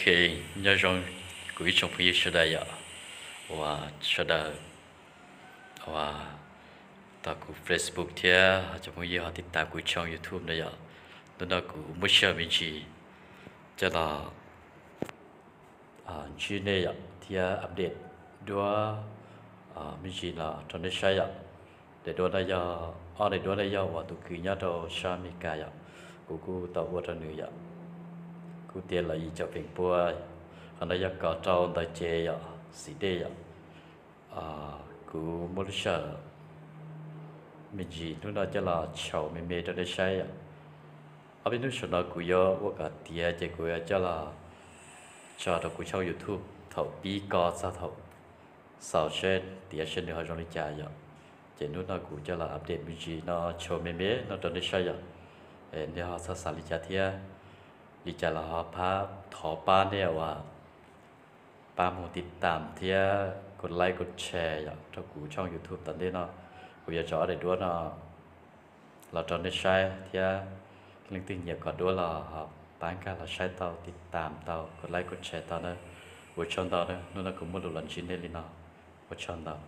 Ok, nyob zoo kuv ib tsoom phooj ywg sawv daws yom, uas sawv daws uas tau kuv Facebook thiab cov phooj ywg ho tiv tam kuv channel YouTube no yom. Hnub no kuv muab sij hawm me ntsis coj los ntsib nej yom, thiab update duab me ntsis los rau nej saib yom. Daim duab no yog, ob daim duab no yog uas tus kwv nyob rau sab Amelikas yom, kuv kuj tau ua rau nws yom, kuj tiav los yim caum feem pua. Qhov no yog kos rau ntawv cev yom, xim dej yom. Kuv muab lub sij hawm me ntsis hnub no coj los thaij me me rau nej saib yom. Ob peb hnub saum no kuv yuav ua kom tiav ces kuv yuav coj los tso rau kuv channel YouTube thaum pib kos txog thaum xaus seb tiav seb nws ho zoo li cas yom. Ces hnub no kuv coj los update me ntsis no thaij me me no rau nej saib yom. Nej ho txhob xav li cas thiab, li cas los ho pab thov pab nej uas pab mus tiv tam thiab kos like kos share yom rau kuv channel YouTube tom ntej no. Kuv yuav tso ob daim duab no los rau nej saib thiab leej twg nyiam kos duab los ho pab nkag los saib tau, tiv tam tau, kos like kos share tau na. Ua tsaug ntau na, hnub no kuv muaj lus los ntsib nej li no, ua tsaug ntau.